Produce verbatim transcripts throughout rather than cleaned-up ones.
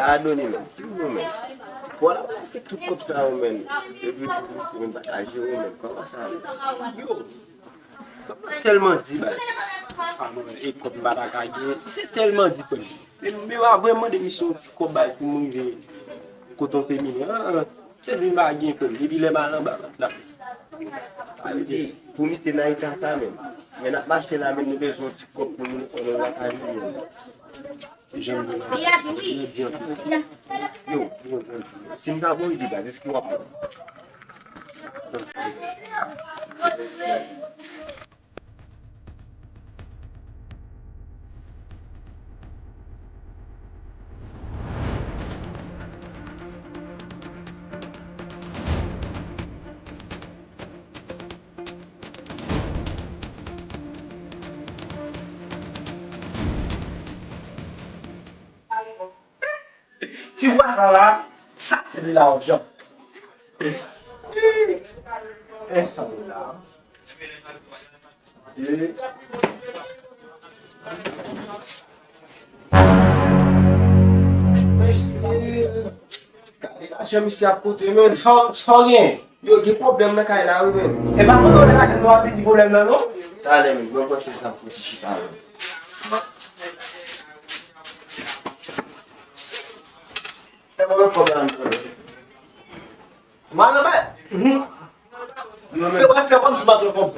Padone, menm. Ti moun, menm. Fò la, pa ki tout kòb sa yo, menm. Epi, menm, pa ka jere, menm. Kòman sa, menm? Yo! Tèlman di, baz. Ah, mwen, e kòb m pa ta ka gen. Se tèlman di, frè m. Men, men, a vrèman de misyon, ti kòb, baz, pou mwen rive kote yon feminen. Ah, ah. Se di m pa gen, frè m. Depi lè m al anba, m ap la. Sa vle di, pou misye nan eta sa, menm. Men n ap mache la, menm, nou bezwen yon ti kòb pou nou, pou nou lakay nou, menm. Janm di, di anpil. Yo, yo, yo, si m ta voye li, baz, èske w ap pran? Tu vois ça là, ça c'est de l'argent. Un cent dollars. Deux. Mesye, gade lajan misye ap koute, menm. Sa, sa w gen? Yo, gen pwoblèm nan kay la, wi, menm. E pa kote w lè lajan nou ap di pwoblèm nan, non? Talè, menm, mwen pran chèz la pou ti chita, menm. E mwen menm pwoblèm nan, menm. Mwen nan bay. Mhm. Yo, menm. Fè, fè kòm si w pa t wè kòb.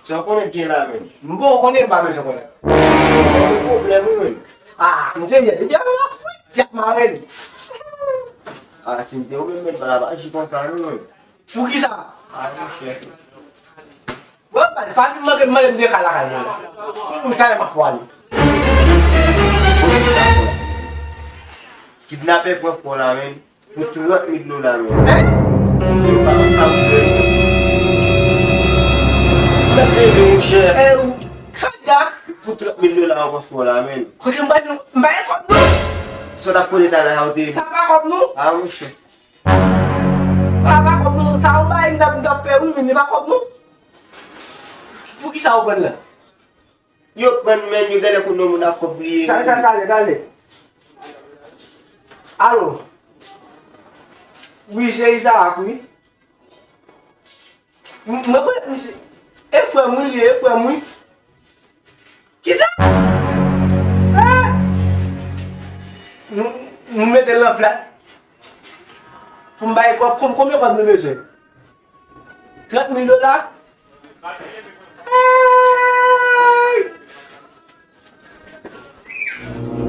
Sa w konnen k gen la, menm? M bon konnen, m pa bezwen konnen. Gen pwoblèm, wi, menm. Ah, m te di, depi avè m ap fwi, y ap mare l. Ah, si m te ou menm, menm, pa la pa aji konsa, non, menm. Poukisa? Ah, monchè. Bon, pa, pa vin mande, mande m de ka lakay mwen. Ou talè m ap fwa li. Kidnapè pran fò la, menm. Pou trant mil dola, menm. Hein? Yo pa konn sa pou fè. Trant mil, monchè. Eh, ou, sa w di a? Pou trant mil dola, w ap fè w la, menm. Kote m bay nou? M bay kòb nou. Sa w t ap konnen talè a, ou te. Sa pa kòb nou? Ah, monchè. Sa pa kòb nou. Sa ou bay, m t ap, m t ap fè, wi, men li pa kòb nou. Poukisa ou pran l la? Yo pran men, yo genlè konn yon moun ak kòb li ye. Talè, talè, talè, talè. Alo. Wi, se Izaak, wi. M, mwen pale misye. E frè m, wi, li ye, e frè m, wi. Kisa? Ah! Nou, nou mete l nan plat. Pou m bay kòb, konb-, konbyen kòb nou bezwen? Trant mil dola? Ay!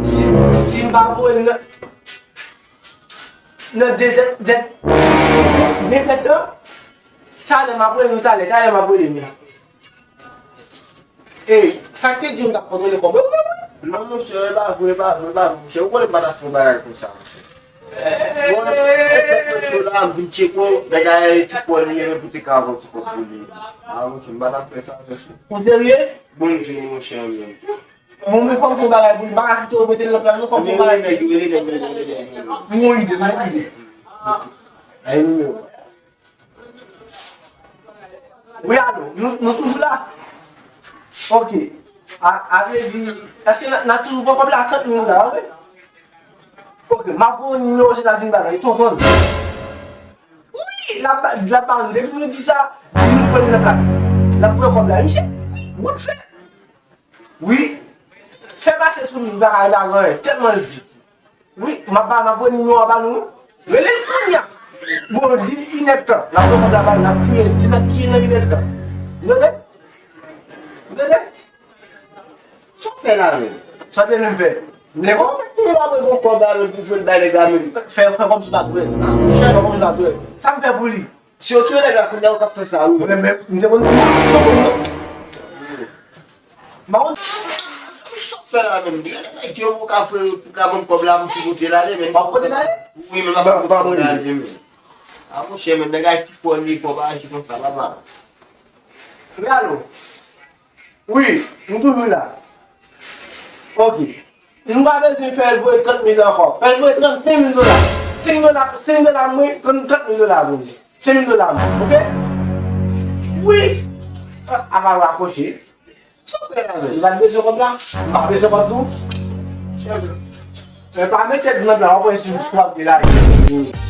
Si, si m pa voye l nan, nan de zè, zè, de zè tan, talè m ap rele nou, talè, talè m ap rele nou. Ey, sa k te di m t ap kontwole kòb yo, mwen, mwen. Non, monchè, e pa vre, e pa vre, e pa vre, monchè. Ou konnen m pa t ap fè yon bagay konsa, monchè. Bon, e tèt mwen cho la, m vin tcheke w, nèg la e ti fò li ye, men pou te ka avan ti kòb pou li. Ah, monchè, m pa t ap fè sa, monchè. Ou serye? Bondye, monchè, menm. Bon, men fò m fè yon bagay pou li, m pa ka kite w mete l nan plat, non, fò m fè yon bagay. Rele nèg yo, rele nèg yo, rele nèg yo. M gon ide, m gon ide. Ay, nimewo. Wi, alo, nou, nou toujou la? Ok. A, a vle di, èske n a, n a toujou pran kòb la, trant mil la, wi? Ok, m ap voye yon nimewo Ozetazini ba l, li tonton l. Wi, l ap ba, l ap ba nou, depi nou di sa, di nou pran l nan plat. L ap pran kòb la. Misye di wi, bout fè. Wi. Fè pase sou li, li pa ka, li pa ka anyen, tèlman l di. Wi, m ap ba, m ap voye nimewo a ba nou. Rele l kounye a. Bon, di l inèdtan. N ap pran kòb la ba l, n ap touye l, di l n ap touye l nan inèdtan. Ou tande? Ou tande? Sa w fè la menm? Sa w te vle m fè? M leve w? Sa w fè la menm pou kòb la menm pou fè l bay nèg la menm? Fè, fè kòmsi w pa t wè l. Fè kòmsi w pa t wè l. Sa m fè pou li? Si yo touye nèg la, kounye a ou k ap fè sa, wi. Mwen menm, m te konn di m pa konn non. M pa konn. Sa w fè la menm? Gen nèg yo pou ka fè, pou ka ban m kòb la, m tou pote l ale, men. W ap pote l ale? Wi, men m ap pote l ale, men. A, monchè, men nèg Ayiti fò li, fò pa aji konsa, papa. Wi, alo. Wi, m toujou la. Ok. Nou pa bezwen fè l voye trant mil ankò. Fè l voye trannsenk mil dola. Senk dola, senk dola mwen, trant, trant mil dola pou li. Senk mil dola mwen, ok? Wi! A, apa rakwoche. Sa w fè la menm? Li pa t bezwen kòb la? M pa bezwen kòb tou? Chèf. E pa mete di nan pla, w ap wè si w ap delay.